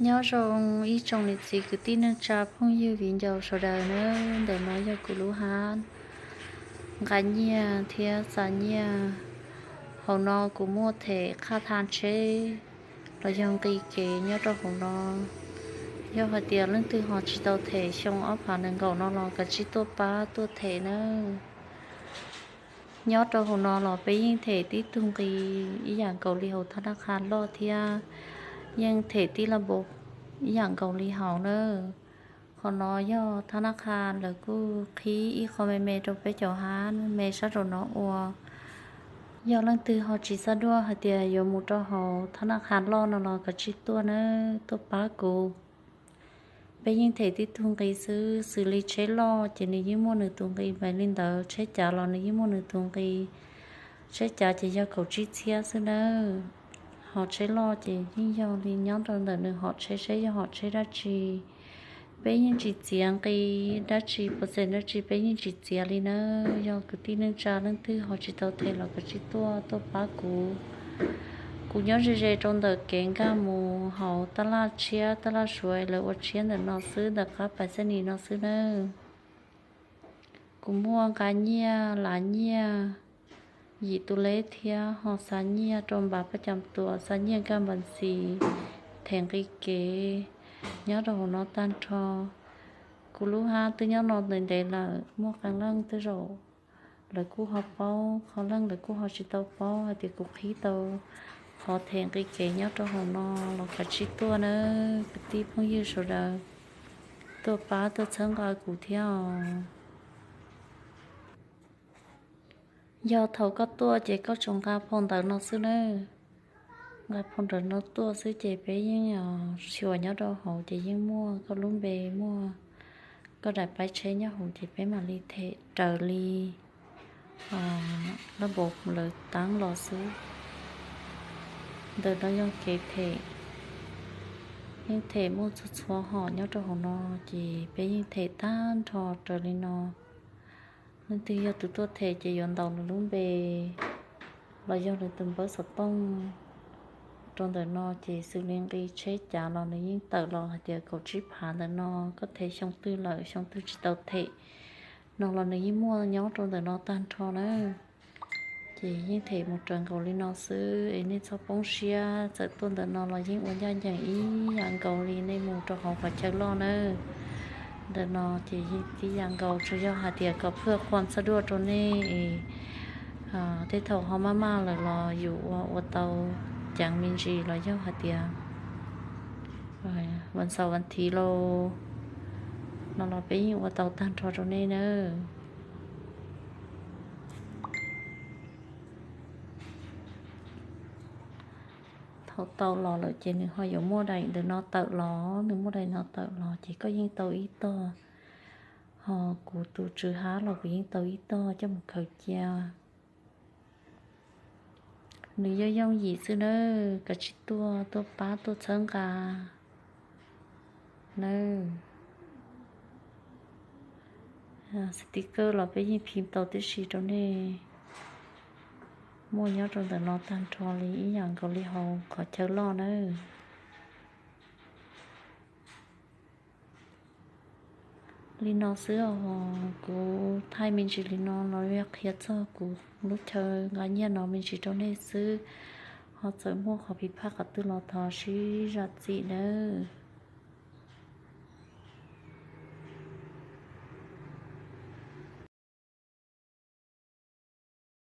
Nyob zoo ib tsoom niam txiv kwv tij neej tsa phooj ywg viv ncaus sawv daws nawb, ntawm no yog kuv lub hab nqa nyiaj thiab xa nyiaj. Hauv no kuv muaj them qhab thaj tsheb los yog nqi kev nyob rau hauv no. Yog hais tias leej twg ho tsis tau them xyoo ob phav nees nkaum no los kav tsij tuaj pab tuaj them nawb. Nyob rau hauv no los peb yeej them tib tug nqi ib yam nkaus li hauv thab naj qha loj thiab yeej them tib laj npaum ib yam nkaus li hauv nawb. Qhov no yog thab naj qha lawv kuj qhib ib qho me me rau peb cov hab me sab nraum no ua. Yog leej twg ho tsis xav duaj hais tias yuav mus rau hauv thab naj qha loj no los kav tsij tuaj nawb, tuaj pab kuv. Peb yeej them tib tug nqi xwb, xws li tsheb loj ces nws yeej muaj nws tus nqi npaum li ntawd, tsheb cav los nws yeej muaj nws tus nqi. Tsheb cav ces yog kaum tsib txhiab xwb nawb. Ho tsheb loj ces yeej yog li nyob rau ntawm nws hom tsheb seb yog hom tsheb dab tsi. Peb yeej tsis txiav nqi dab tsi, percent dab tsi peb yeej tsis txiav li nawb. Yog kwv tij neej tsa leej twg ho tsis tau them los kav tsij tuaj, tuaj pab kuv. Kuv nyob ze ze rau ntawm kev nkag mus hauv taj laj tshiab, taj laj suav lawv ua tshiab ntawm no xwb, ntawm qab pais xab nis no xwb nawb. Kuv muaj nqa nyiaj, lav nyiaj, yim tus leb thiab ho xa nyiaj rau npav paj cam tuam, xa nyiaj nkag npas xis, them nqi kev nyob rau hauv no tag nrho. Kuv lub hab twb nyob no ntev ntev lawm, muaj qee leej tej zaum lawv kuj ho paub, qhov leej lawv kuj ho tsis tau paub hais tias kuv qhib tau qhov them nqi kev nyob rau hauv no los kav tsij tuaj nawb kwv tij phooj ywg sawv daws, tuaj pab tuaj txhawb nqa kuv thiab os. Yog thaum koj tuaj ces koj tsuas nqa phau ntawv no xwb nawb. Nqa phau ntawv no tuaj xwb ces peb yeej xyuas nyob rau hauv ces yeej muaj koj lub npe, muaj koj daim paib tsheb nyob hauv ces peb mam li them raws li lab npaum lawv teeb los xwb. Ntawm no yog kev them, yeej them muaj txhua txhua hom nyob rau hauv no, ces peb yeej them tag nrho raws li no. Leej twg yog tus tuaj them ces yuav ntaus nws lub npe los yog nws tus npawb xov tooj rau ntawm no, ces xws li nqi tsheb cav los nws yeej tawm los hais tias kaum tsib phav ntawm no, koj them xyoo twg lawm, xyoo twg tsis tau them no los nws yeej muaj nyob rau ntawm no tag nrho na. Ces yeej them mus raws nkaus li no xwb es nej txhob poob siab, txawm tuaj ntawm no los yeej ua ncaj ncees ib yam nkaus li nej mus rau hauv qhov chaw loj nawb. Ntawm no ces yeej tib yam nkaus, tsuas yog hais tias kom phwj qhuas txhaj duaj rau nej es tej thaum ho maj maj lawm los yus ua ua tau ceev me ntsis los yog hais tias vas xaum vas thiv los no los peb yeej ua tau tag nrho rau nej nawb. Thaum tau los lawm ces nws ho yuav muaj daim ntawm no tawm los, nws muaj daim no tawm los ces koj yeej tau ib tog, ho kuv tus tswv hab los kuv yeej tau ib tog coj mus khaws cia. Nws yooj yooj yim xwb nawb, kav tsij tuaj, tuaj pab tuaj txhawb nqa nawb. Sticker los peb yeej phim tau tib si rau nej, muaj nyob rau ntawm no tag nrho li ib yam nkaus li hauv qhov chaw loj nawb. Li no xwb os, kuv thaij me ntsis li no los qhia txog kuv lub chaw nqa nyiaj no me ntsis rau nej xwb. Ho txawm muaj qhov piv phaj qhov twg los thov sib zam txim nawb.